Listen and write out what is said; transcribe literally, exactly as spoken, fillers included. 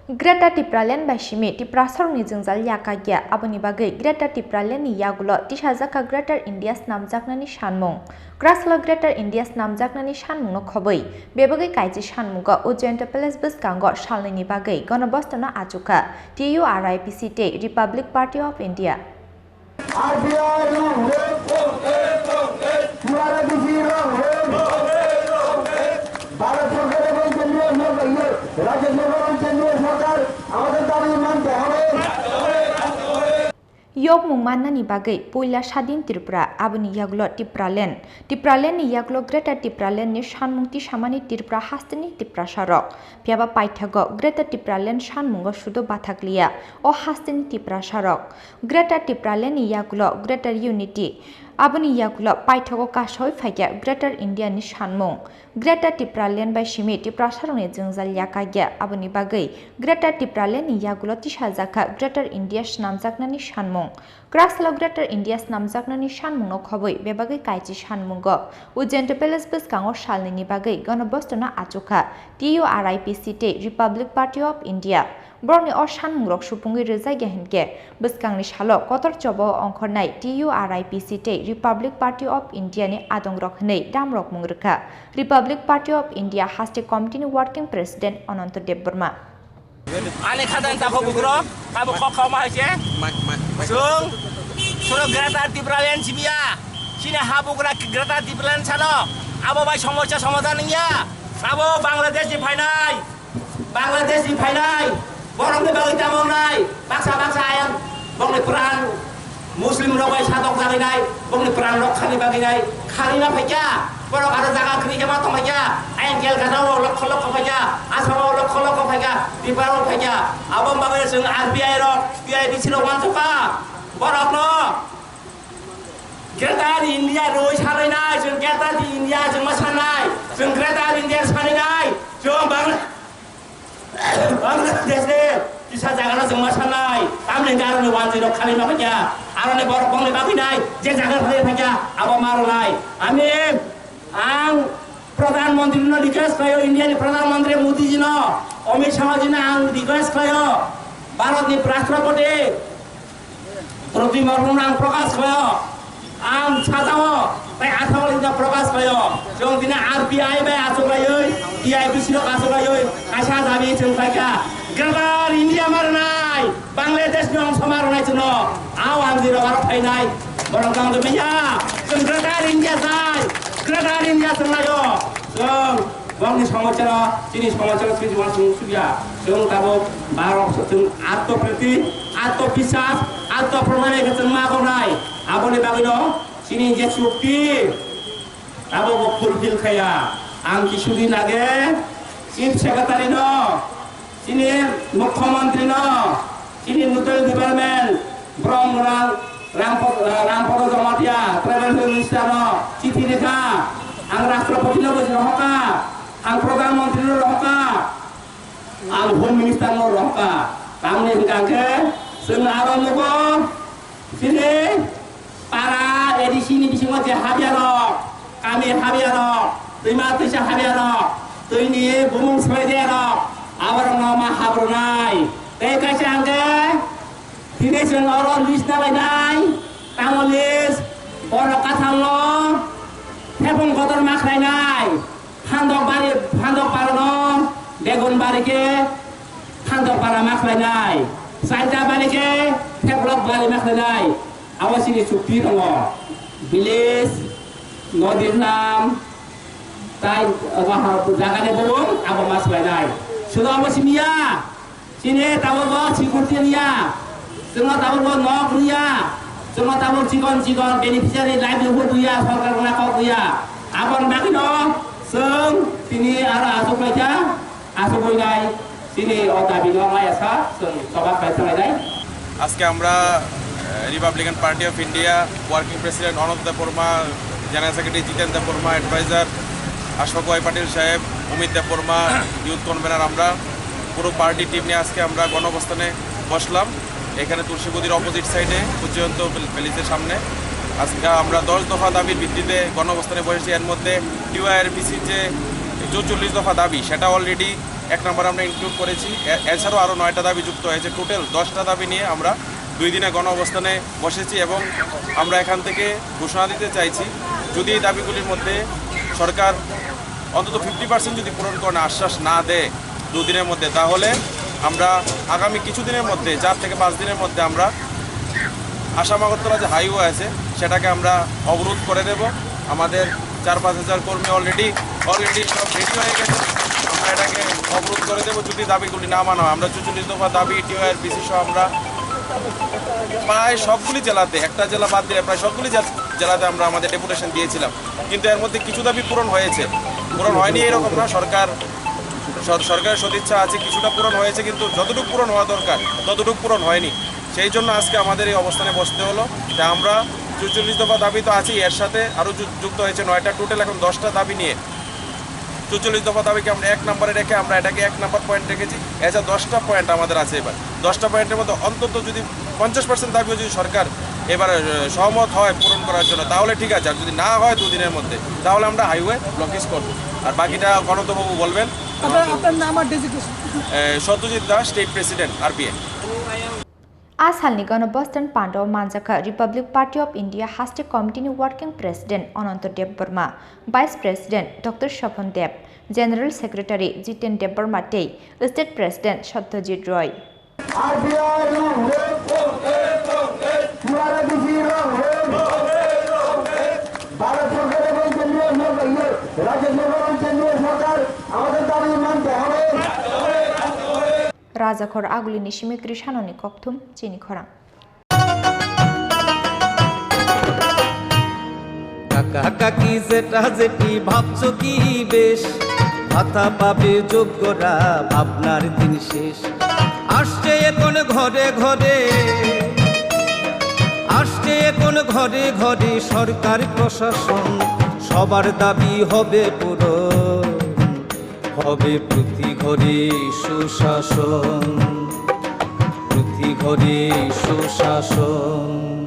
Greater Tipraland bai simi Tiprasarokni jwngjal yakagya, aboni bagwi Greater Tipraland ni yagulo tisajak kha Greater India snamjaknani sanmung. Kwrwsalo Greater India snamjaknani sanmungno khobwi bebagwi kaisi sanmungo Ujjayanta Palace bwskango salnwini bagwi gonobostono achukha T U R I P C tei Republic Party of India. আরপিআই long live! টিআরআইপিসি long live! Bharat সরকার এবং কেন্দ্রীয় সরকার, ইয়ে, রাজ্য সরকার এবং কেন্দ্রীয় সরকার আমাদের দাবি মানতে হবে। Yokmung mannani bagwi puila sadin Tripura, aboni yagulo Tipraland. Tipraland ni yagulo Greater Tipraland ni sanmung tisamani Tripura hasteni Tiprasarok. Phiyaba paithago Greater Tipraland sanmungo sudo bathakliya o hasteni Tiprasarok. Greater Tipraland ni yagulo Greater Unity, aboni yagulo paithago kasawi phaikha Greater India ni sanmung. Greater Tipraland bai simi Tiprasarokni jwngjal yakagya, aboni bagwi Greater Tipraland ni yagulo tisajakha Greater India snamjaknani sanmung. Kwrwsalo Greater India snamjaknani sanmungno khobwi bebagwi kaisi sanmungo Ujjayanta Palace bwskango salnwini bagwi gonobostono achukha T U R I P C tei Republic Party of India. Borokni o sanmungrok supungwi rwjakya hinkhe, bwskangni salo kotor chobao ongkhornai T U R I P C tei Republic Party of India ni adongrok hwnwi damrokmung rwkha Republic Party of India Haste Committee ni Working President Ananto Debbarma. Ani khadang tabuk bukrok, tabuk kok koma hai se. Chwng, chwng Greater Tipraland simiya. Chini ha bugra Greater Tipraland sano. Abo bai somosya somadhan wngya. Abo Bangladesh ni phainai. Bangladesh ni phainai, borokni bagwi tamo wngnai, baksa baksa ayang, bongni pran, Muslim rok bai sadok jagwi nai, bongni pran rok khani bagwi nai, khani ma phaikya, borok aro jaga kwrwi khe ma tongphaikya, ayang Kolkata o lokho lokho phaikya, Assam o lokho lokho phaikya, Tripura o phaikya, abo bagwi chwng R B I rok, T I B C rok wansukha, borokno Greater India rwi sanai nai, chwng Greater India chwng ma sanai, chwng Greater India sanai nai, chwng Bangla-, Bangladesh ni kisa jaga no chwng ma sanai, tamni hwnkhe aroni wanjwi rok khani ma phaikya, aroni borok bongni bagwi nai, je jaga phai phaikya, abo ma rwnai. Ami, ang Pradhan Mantri no request khlaio, India ni Pradhan Mantri Modi ji no, Amit Shah ji no ang request khlaio, Bharat ni Rashtrapati Pradip Murmu ang prokash khlaio, ang sajao, tei athao ringjak prokash khlaio. Chwng tini R B I bai achuklaiwi, T I B C rok achuklaiwi, kaisa dabi chwng khlaikha. Greater India ma rwnai, Bangladesh ni ongso ma rwnai chwngno. Ao ang jiro aro phainai, borok tang tongmaya. Chwng Greater India chai, Greater India chwng laio. Chwng Bongni somosya no, chini somosya no, chini somosya no sukya. Chwng tabuk Bharat, chwng atto priti, atto biswas, atto proman khe chwng ma tongnai. Aboni bagwi no chini je chukti tabuk bo fulfill khaya. Ang kisudin age Chief Secretary no, chini Mukhyamantri no, chini Nodal Department, Brom Rang, Rampo-, eh, Rampodo Jamatia, Tribal Minister no chithi rikha, ang Rashtrapati no bo rohorkha, ang Pradhan Mantri no rohorkha, ang Home Minister no rohorkha. Tamni hwnkha khe chwng aro nugo, chini para A D C ni bisingo je habya rok, kami habya rok, twima twisa habya rok, twini bumung swlai de rok, aborok no ma habrwnai. Tei kaisa hwnkhe, tini chwng oro list na lainai, tamo list, borok kathang no thepung kotor ma khlainai, Phandok bari, Phandok para no, Begun bari khe, Phandok para ma khlainai, Saita bari khe, Theplok bari ma khlainai. Abo chini chukti tongo. Village, nodir nam, tai, abo ha, jaga ni bumung, abo ma swlainai. Sudo abo simiya, chini tabuk bo security riya, chwngno tabuk bo nok riya, chwngno tabuk chikon chikon beneficiary livelihood riya, sorkar rokna kok riya. Aboni bagwino chwng tini aro achuk laikha. Aswk wngnai, chini o dabi no maya sa, chwng choba khai thanglainai. আজকে আমরা, আহ, Republican Party of India working president Ananta Debbarma, general secretary Jiten Debbarma, adviser Ashfaq Y Patil Saheb, Amit Debbarma, youth convener, আমরা পুরো party team নিয়ে আজকে আমরা গণঅবস্থানে বসলাম। এখানে তুলসীবতীর অপোজিট সাইডে উজ্জয়ন্ত প্যালেসের সামনে আজকে আমরা দশ দফা দাবির ভিত্তিতে গণঅবস্থানে বসেছি। এর মধ্যে টিওআইআরপিসির যে চৌচল্লিশ দফা দাবি, সেটা অলরেডি এক নম্বরে আমরা ইনক্লুড করেছি। এ-, এছাড়াও আরও নয়টা দাবি যুক্ত হয়েছে। টোটাল দশটা দাবি নিয়ে আমরা দুই দিনে গণ অবস্থানে বসেছি এবং আমরা এখান থেকে ঘোষণা দিতে চাইছি, যদি এই দাবিগুলির মধ্যে সরকার অন্তত ফিফটি পার্সেন্ট যদি পূরণ করার আশ্বাস না দেয় দুদিনের মধ্যে, তাহলে আমরা আগামী কিছুদিনের মধ্যে, চার থেকে পাঁচ দিনের মধ্যে আমরা আসাম আগরতলা যে হাইওয়ে আছে, সেটাকে আমরা অবরোধ করে দেব। আমাদের চার পাঁচ হাজার কর্মী অলরেডি, অলরেডি সব রেডি হয়ে গেছে। আমরা এটাকে অবরোধ করে দেব যদি দাবিগুলি না মানা হয়। আমরা চুচল্লিশ দফা দাবি, টিওআইআর, বিসি সহ আমরা প্রায় সবগুলি জেলাতে, একটা জেলা বাদ দিলে প্রায় সবগুলি জেল-, জেলাতে আমরা আমাদের ডেপুটেশন দিয়েছিলাম, কিন্তু এর মধ্যে কিছু দাবি পূরণ হয়েছে, পূরণ হয়নি এরকম না। সরকার, সর-, সরকারের সদিচ্ছা আছে, কিছুটা পূরণ হয়েছে, কিন্তু যতটুকু পূরণ হওয়া দরকার ততটুকু পূরণ হয়নি। সেই জন্য আজকে আমাদের এই অবস্থানে বসতে হলো। তাই আমরা চুচল্লিশ দফা দাবি তো আছেই, এর সাথে আরও যু-, যুক্ত হয়েছে নয়টা, টোটাল এখন দশটা দাবি নিয়ে। চুচল্লিশ দফা দাবিকে আমরা এক নম্বরে রেখে আমরা এটাকে এক নম্বর পয়েন্ট রেখেছি। এছাড়া দশটা পয়েন্ট আমাদের আছে। এবার দশটা পয়েন্টের মধ্যে অন্তত যদি পঞ্চাশ পার্সেন্ট দাবিও যদি সরকার এবার, আহ, সহমত হয় পূরণ করার জন্য, তাহলে ঠিক আছে, আর যদি না হয় দুদিনের মধ্যে, তাহলে আমরা হাইওয়ে ব্লকেজ করব। আর বাকিটা গণতন্ত্রবাবু বলবেন। আপনার, আপনার নাম আর ডেজিগনেশন? আহ, Satyajit Das, state president, RPA. A salni gana Boston pando manjakha Republic Party of India haste committee ni working president Ananta Debbarma, vice president Doctor Shobhan Deb, general secretary Jiten Debbarma tei state president Satyajit Roy. RBI long live, টিআরডিসি long live, Bharat সরকার এবং কেন্দ্রীয় সরকার, ইয়ে, রাজ্য সরকার এবং কেন্দ্রীয় সরকার আমাদের দাবি মানতে হবে। Rajakhor agulini simi Krishanoni kokthum chini khorang. কাকা কাকি জেঠা জেঠি ভাবছো কি বেশ, ভাতা পাবে যোগ্যরা, ভাবনার দিন শেষ। আসছে এখন ঘরে ঘরে, আসছে এখন ঘরে ঘরে সরকার প্রশাসন, সবার দাবি হবে পূরণ। হবে প্রতি ঘরে সুশাসন, প্রতি ঘরে সুশাসন।